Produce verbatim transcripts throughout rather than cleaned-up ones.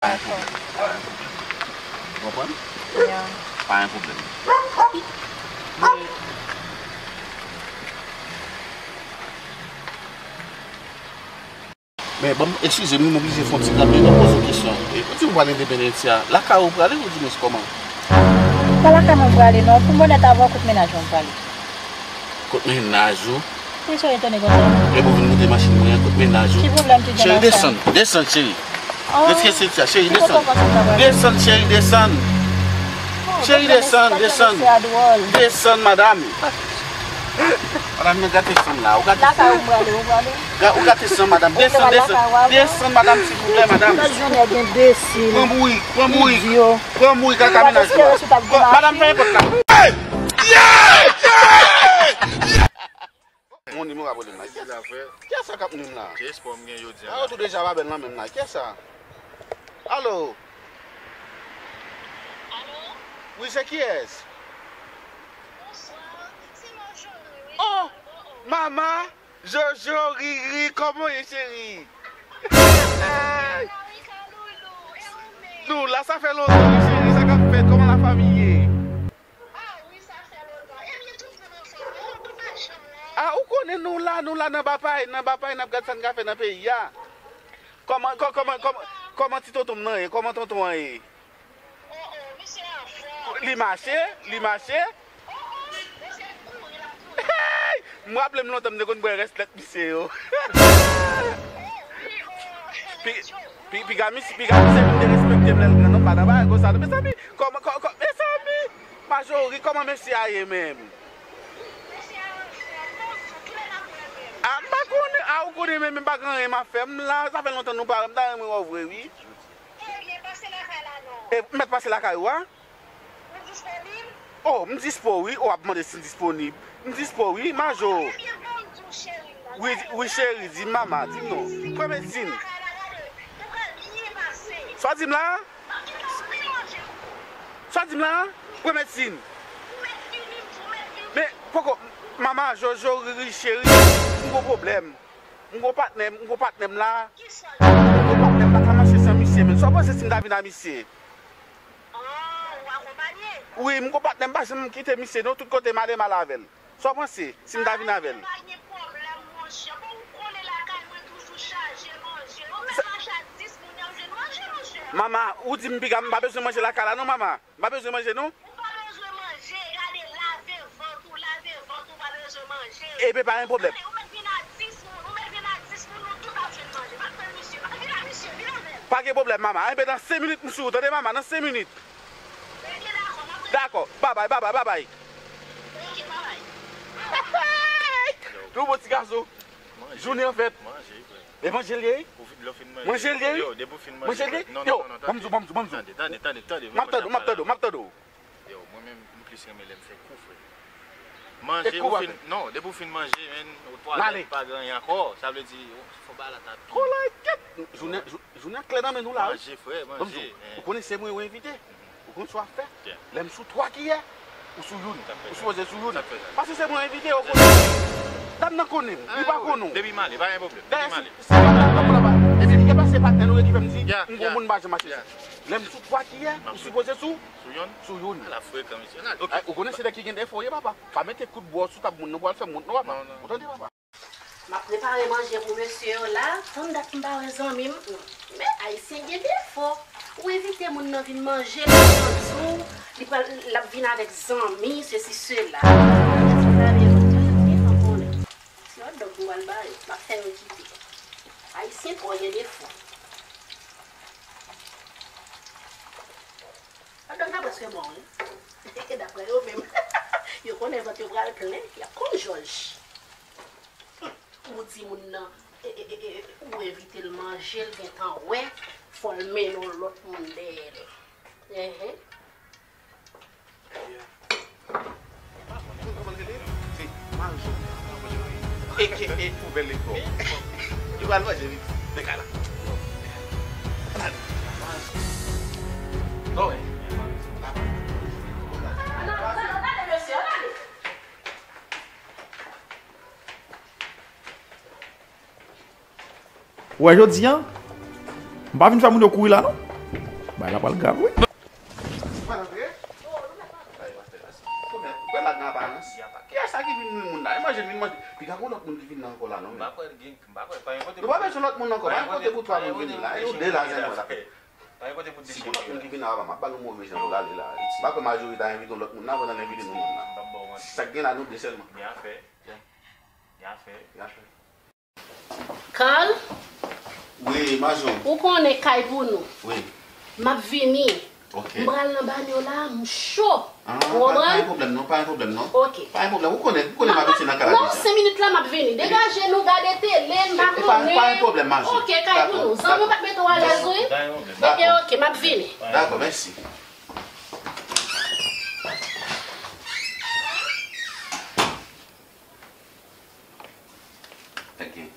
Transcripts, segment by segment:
Pa gen pwoblèm. Pa gen pwoblèm. Ou konprann? Pa gen pwoblèm. Men, bon, eskize m, m oblije fè yon ti kanpe, m poze w kesyon. E, kote w pral endepandans a? Lakay ou prale, ou di mwen kòman? Pa lakay mwen prale, non. Pou m onèt avè w, kot mennaj mwen prale. Kot mennaj ou? Kisa w etone konsa? Epi w vin moute machin mwen an, kot mennaj ou? Ki pwoblèm ki gen la sa? Cheri, desann, desann, cheri. Oh. Retire senti a, cheri, desann. Desann, cheri, desann. Cheri, desann, desann. Desann, madanm. Madanm, men gate sanm la. Ou gate sanm. Ou gate sanm, madanm. Desann, desann. Desann, madanm, silvouplè, madanm. Pran bourik, pran bourik. Pran bourik, kaka mennaj ou. Madanm, fè pòt la. Mon nim ou ap rele m la. Kiyès sa k ap nim la? Ki espwa m gen jodi a? Yo tou deja pa bèl nan menm la. Kiyès sa? Alo? Wi, se kiyès? Oh, mama, Jojo, Riri, kòman w ye, cheri? Nou la, sa fè lontan, wi, cheri, sa k ap fèt, kòman la fanmi ye? Ah, ou konnen nou la, nou la nan Bapay, nan Bapay, n ap gad sa n ka fè nan peyi a. Kòman, kò-, kòman, kòman, kòman ti tonton m nan ye? Kòman tonton an ye? Li mache, li mache. Hey! M raple m lontan m te konn bwè rès lèt misye yo. Pi, pi, piga misye, piga misye vin derespekte m lè l gran non, pa nan bagay konsa non, mezanmi. Kòman, kò-, kò-, mezanmi! Majori, kòman mesye a ye menm? A, m pa konnen, a, ou konnen menm, m pa gen anyen m ap fè. M la, sa fè lontan nou pa wè, m ta renmen wè w vre, wi. Ebyen, pase lakay la non. E, m mèt pase lakay ou a? Ou disponib? Oh, m dispo, wi. Ou ap mande si m disponib. M dispo, wi, Majo. Ebyen, ban m di w, cheri m nan. Wi, wi, cheri, di m, mama, di m non. Pran medsin. Ou pral byen pase. Sa w di m la? Sa w di m la? Pran medsin. Men, poko, mama, Jojo, Riri, cheri, m gon pwoblèm. M gon patnè, m gon patnè m la. M gon patnè m pa ka mache san misye, men. Sa w panse si m ta vin a misye? Wi, m gon patnè m pa janm kite misye, non, tout kote m ale, m ale avè l. Sa w panse si m ta vin avè l? Pa gen pwoblèm, monchè. Bon, ou konnen lakay mwen toujou chaje manje. Ou mèt mache ak dis moun, y ap jwenn manje, monchè. Mama, ou di m piga m pa bezwen manje lakay la, non, mama. M pa bezwen manje, non. Ou pa bezwen manje, gade, lave vant ou, lave vant ou, pa bezwen manje. Ebyen, pa gen pwoblèm. Gade, ou mèt vin a dis moun, ou mèt vin a dis moun, nou tout ap jwenn manje. Pa tann misye, pa vin a misye, vin avè l. Pa gen pwoblèm, mama. Ebyen, nan senk minit, m sou ou, tande, mama, nan senk minit. Ebyen, dakò, m ap... Dakò, babay, babay, babay. Ok, babay. Yon bon ti gason. Jounen an fèt. Manje, frè. E manje l ye? Manje l ye? Yo, depi w fin manje, manje l ye? Non, non, non, non, tande. Yo, ban m di w, ban m di w, ban m di w. Tande, tande, tande, tande. M ap tande w, m ap tande w, m ap tande w. Yo, mwen menm, m plis renmen lè m fè kou, frè. Manje, ou fin, non, depi w fin manje, men, ou twalèt, pa gen anyen ankò. Sa vle di, fò bagay la ta pi. Kolay kèt! Jounen, jou-, jounen an klè nan men nou la, wi. Manje, frè, manje. Ou konnen se mwen yo envite. Ou konn sa w ap fè? Lè m sou twa kiyè, ou sou youn. Ou sipoze sou youn. Paske se mwen envite yo konnen. Dam nan konnen m, li pa konnen w. Depi m ale, pa gen pwoblèm. Depi m ale. Epi, e pa se patnè nou ye ki fè m di, m gon moun m pa janm mache sou. Lè m sou twa kiyè, ou sipoze sou? Sou youn? Sou youn. Ala frekan, mesye. Ou konnen se nèg ki gen defo ye, papa. Pa mete kout bò sou tab moun, non, pou al fè m wont, non, papa. Ou tande, papa? M ap prepare manje pou mesye yo la. Tann dat m pa wè zanmi m. Men, ayisyen gen defo. Ou envite moun nan vin manje, l ap di w, li pral, l ap vin avèk zanmi, sesi, sela. Ayisyen pa gen defo, tout gen tan konnen. Ti hotdog m pral ba yo, m ap fè yo kite. Ayisyen twò gen defo. Hotdog la prèske bon, wi. Daprè yo menm, yo konnen vant yo pral plen, y ap konn jòj. Ou di moun nan, e, e, e, e, ou envite l manje, l gentan wè, fò l mennen yon lòt moun dèyè l. Enhen. E, e, e, poubèl li twò. Li pral manje, wi. Nèg la. Ann ale. Ann ale. Ou wè jodi a, m pa vin fè moun yo kouri la non. Bagay la pral grav, wi. Ou pa antre? Ou wè lag nan aparans. Kiyès sa ki vin nwi moun la? E manje l vin manje. Piga gon lòt moun ki vin nan ankò la, non, men. M pa kwè l gen, m pa kwè, pa gen kote. Nou pa bezwen lòt moun ankò, pa gen kote pou twa moun vini la. E nou de la, zen mwen la. Pa gen kote pou dechire. Si gon lòt moun ki vin la, m ap ba nou move jan pou l ale la. M pa kwè majorite a envite yon lòt moun la, pandan l envite nou menm la. M p ap ba w manti. Sa k gen la, nou de sèlman. Gen afè. Gen afè. Gen afè. Carl, wi, Majo. Ou konnen kay pou nou. Wi. M ap vini. Ok. M pral nan banyo la, m cho. Ah, ou pa, pa gen pwoblèm non, pa gen pwoblèm non. Ok. Pa gen pwoblèm, ou konnen, ou konnen m abitye nan kay la deja. Non, senk minit la, m ap vini. Degaje nou, gade tele, m pa konnen. E, e pa, pa gen pwoblèm, Majo. Ok, kay pou nou. Dakò, dakò. Zanmi w pa t mete w alèz, wi? Pa gen pwoblèm. Ebyen, ok, m ap vini. Dakò, mèsi. Thank you.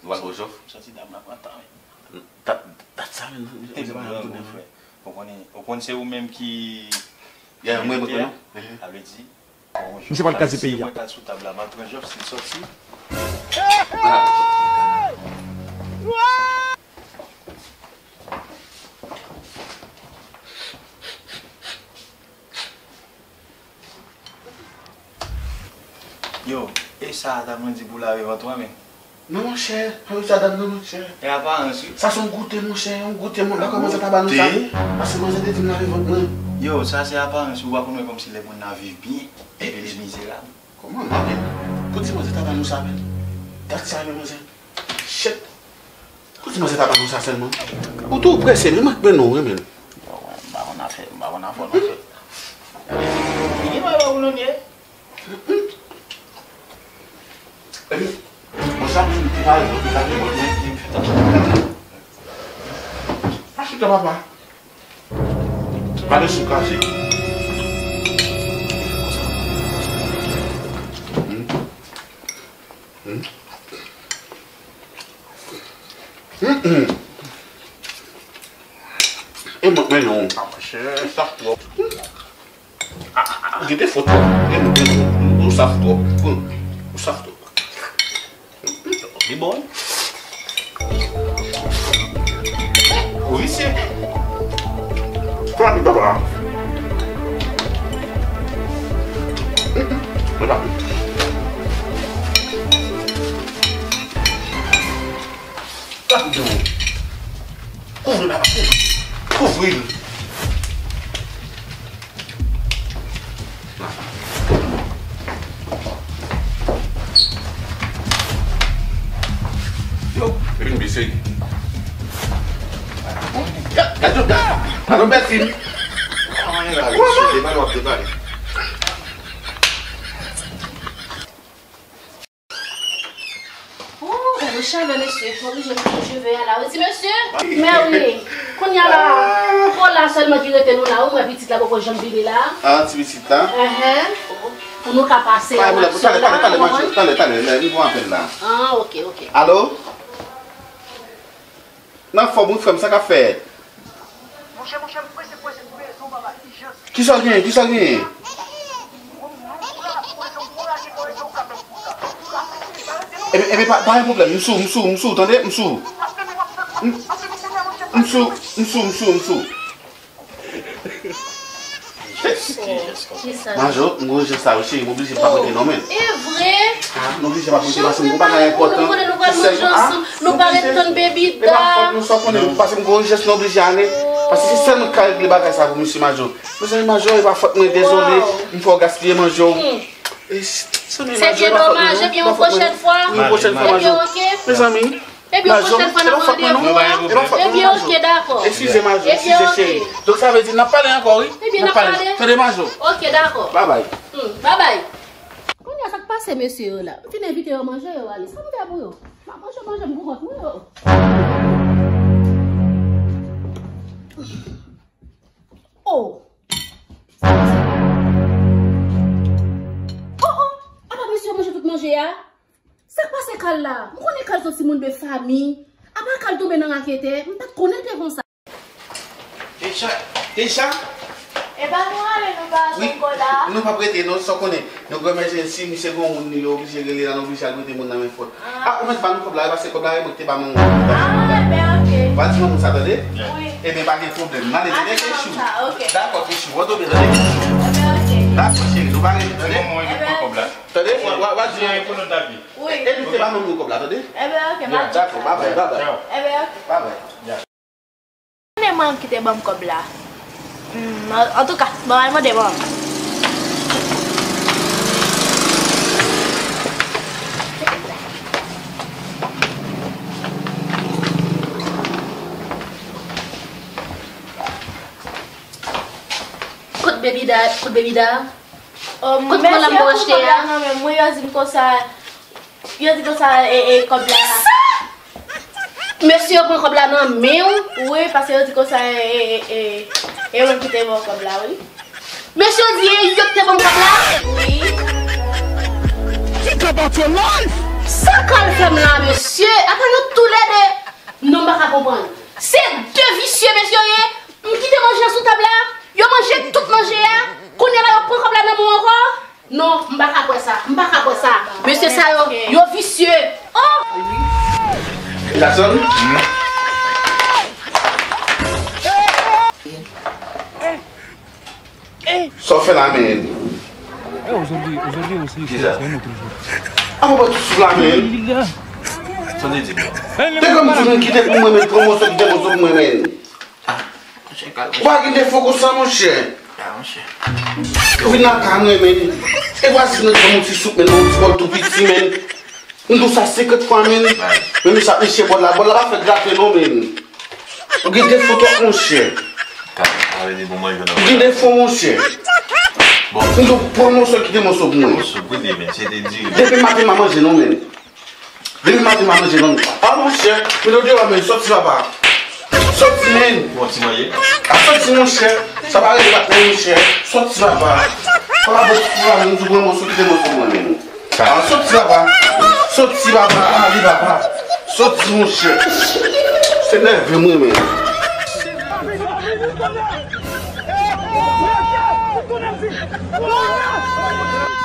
Nou al bo jòf? M santi dam la pran tan, wi. Dat, dat sa menm, se pa yon tounen, frè. Ou konnen, ou konn se ou menm ki, yeah, mwen, mwen konnen. Sa vle di, misye pral kraze peyi a. Mwen kal sou tab la, m al pran jòf, si l sòti. Yo, e sa a ta mwen di pou lave vant ou a, men. Non, monchè, pa met sa dan non, monchè. E aparans, wi. Sa se yon goute, monchè, yon goute, mon, pa kòmanse ta ba nou sa. Paske manzè te di m lave vant mwen. Yo, sa se aparans, wi, ou pa konn wè kòmsi lè moun nan viv byen, epi li mizerab. Kòman, non, men? Pou di manzè ta ba nou sa, men. Dat sa, men, manzè. Shit. Pou di manzè ta ba nou sa sèlman. Ou tou prese, men mwen k mennen w, wi, men. Bon, mwen, m pa konn afè, m pa konn afè w non, frè. Li gen mwen wè ou non ye. Epi, bon, sa pou di pale, bon, pale, bon, men. Pa chita, papa. Gade sou kache. Hmm. Hmm. Hmm, hmm. E mwen k mennen w. Ah, monchè, sa twòp. Ou gen defo twòp. Ou saf twòp. Ou saf twòp. Li bon. Ou visye. Kwa li baba? Mwen pa. Kouvri l, papa, kouvri l. Kouvri l. Yo, epi n bese. Gade, gade, gade. Gade, bèl fim. Debale, w ap debale. Oh, gade chalè, mesye. M oblije mete cheve a la. Ou di, mesye? Mè wi. Kounye a la, kò la sèlman ki rete nou la. Ou wè pitit la poko janm vini la. Ah, ti pitit la? Enhen. Pou nou ka pase relaksyon la, ou konprann? Talè, talè, talè, talè, talè, vin pran apèl la. Ah, ok, ok. Alo? Nan fòm wi, frè m, sa k ap fèt? Monchè, monchè, m prese, prese, m bezwen w, papa, ijans. Kisa w genyen? Kisa w genyen? Ebyen, ebyen, pa, pa gen pwoblèm. M sou, m sou, m sou, tande? M sou. M, m sou, m sou, m sou, m sou. Kisa? Majo, m gon jès la, wi, cheri, m oblije pa pote non, men. E vre? Ah, m oblije pa pote paske m gon bagay enpòtan. Nou konnen nou pral manje ansanm, nou pa ret tann baby da. E pa fòt nou, sa w konnen, paske m gon jès, m oblije ale. Paske se sèl mwen ki ka regle bagay sa pou misye, Majo. Mezanmi, Majo, e pa fòt mwen, dezole, m fè w gaspiye manje w. E, se byen domaj, ebyen, yon pwochèn fwa. Wi, yon pwochèn fwa, Majo. Ebyen, ok. Mezanmi. Ebyen, yon pwochèn fwa, n ap randevou, wi. E pa fòt mwen, non. Ebyen, ok, dakò. Eskize, Majo, eskize, cheri. Donk, sa vle di, n ap pale ankò, wi. Ebyen, n ap pale. Tande, Majo. Ok, dakò. Babay. Hmm, babay. Kounye a, sa k pase mesye yo la? M fin envite yo manje, yo ale. Sa m fè pou yo? M ap manje, manje m pou kont mwen, yo. Oh! Oh, oh! Apa mesye yo manje tout manje a? Sa k pase Kal la? M konnen Kal se yon timoun de fanmi. Apa Kal tonbe nan raketè? M pa t konnen l te konsa. Keisha, Keisha? E pa nou ale, nou pa ret ankò la? Wi, nou p ap rete, non, sa w konnen. Nou gen emèjensi, misye gen yon moun li oblije rele la, nou oblije al prete moun nan men fòt. Ah, ou mèt ba nou kòb la, e paske kòb la, e mwen ki te ba manman w. Ah, ebyen, ok. Pa di manman sa, tande? Wi. Ebyen, pa gen pwoblèm. N ale, tande, Kechou? Dakò, Kechou. Wè, tande, Kechou. Dakò, cheri, nou pa rele, tande? Tande? Wa, wa, wa di manman. Wi. Evite pa manman kòb la, tande? Ebyen, ok, pa gen pwoblèm. Dakò, babay, babay. Ebyen, ok. Babay. Mande manman kite ban m kòb la. Hmm, an, antouka, bon, al mande manman. Kot Baby Doll, kot Baby Doll? Kot mwen la m pou achte a? Mwen, yo di m konsa, yo di konsa, e, e, kòb la. Kisa? Mesye yo pran kòb la nan men w? Wi, paske yo di konsa, e, e, e, e, e mwen ki te ba w kòb la, wi. Mesye yo di e yo ki te ban m kòb la? Wi. Think about your life! Sa k al fè m la, mesye? Apa nou toulède? Non, m pa ka konprann. Se de visye mesye yo ye. M kite manje a sou tab la. Yo manje tout manje a. Kounye a la, yo pran kòb la nan men w ankò. Non, m pa ka kwè sa. M pa ka kwè sa. Mesye sa yo, yo visye. Oh! Jackson? Sa w fè la, men? Kisa? Apa w pa tou sou la, men? Te konn di moun kite pou mwen, men pran moso, kite moso pou mwen, men. Ou pa gen defo konsa, monchè. Ou vin nan kay mwen, men. E vwazin nan ban m yon ti soup, men, nan yon ti bòl tou piti, men. M di w sa senkant fwa, men. Men misye ap niche bòl la. Bòl la pa fè grate, non, men. Ou gen defo twòp, monchè. Ou gen defo, monchè. M di w pran moso, kite moso pou mwen. Depi maten m pa manje, non, men. Depi maten m pa manje non. A, monchè, men ou deyò, men, sòti papa. Sòti, men. Bon, ti manje. A, sòti, monchè. Sa pa rele bat, men, monchè. Sòti papa. Papa, bon, papa, men, di mwen, monchè, kite mwen sou mwen, men. A, sòti papa. Sòti papa. A, li papa. Sòti, monchè. Se nève mwen, men.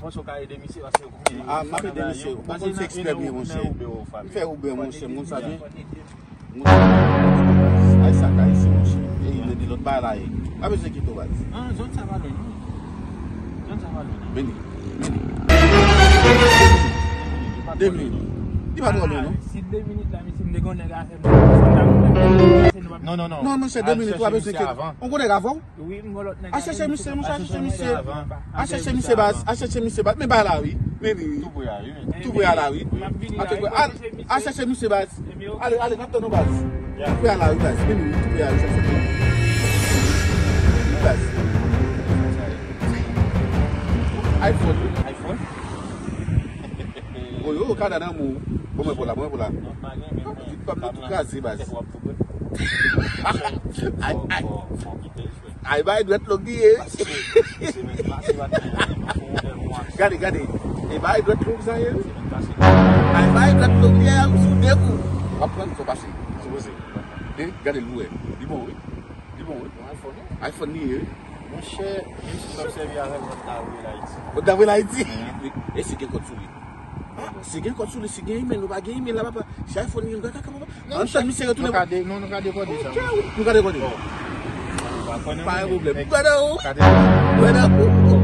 Bon, so ka ede misye, paske A, m ap ede misye. Ou pa konn se ekspè m ye, monchè. M fè Uber, monchè. M konn sa byen. M konn sa byen. Ay, sa ka isi, monchè. E, li di lòt bagay la, e. Pa bezwen kite w, baz. Ah, zòn sa pa lwen, non. Zòn sa pa lwen. Vini. Vini. De minit. Li pa twò lwen, non. Si de minit la, misye, m te gon nèg a fè m. Non, non, non. Non, monchè, de minit, ou pa bezwen kite. On gon nèg avè w? Wi, m gon lòt nèg. Al chèche misye, monchè, al chèche misye. Al chèche misye, baz, al chèche misye, baz. Men bay la, wi. Men li, wi. Tou pre a, wi. Tou pre a la, wi. Al chèche misye, baz. Ale, ale, n ap tann ou, baz. Tou pre a la, wi, baz. Men li, wi, tou pre a, wi, chèche. Wi, baz. iPhone, wi. iPhone? Oyo, kada nan mou. Bon, mwen pou la, mwen pou la. Pitit pa m nan tou kraze, baz. Ay, ay. Ay, bay dwèt long li ye. Gade, gade. E bay dwèt long sa ye. Ay, bay dwèt long li ye, sou de kou. W ap pran, fò pase. Sipoze. E, gade l, ou wè. Li bon, wi. Li bon, wi. Bon, iPhone, wi. iPhone li ye, wi. Monchè, menm si m t ap sèvi avè l, mwen t ka voye l Ayiti. Mwen t ka voye l Ayiti? E si gen kòd sou li? Si gen kòd sou li, si gen email, nou pa gen email la, papa. Si iPhone li, nou ka, ka, ka, papa. An tann misye retounen. Nou ka de, nou, nou ka dekode sa. Ok, wi, nou ka dekode. Pa gen pwoblèm. Brother, oh. Brother, oh.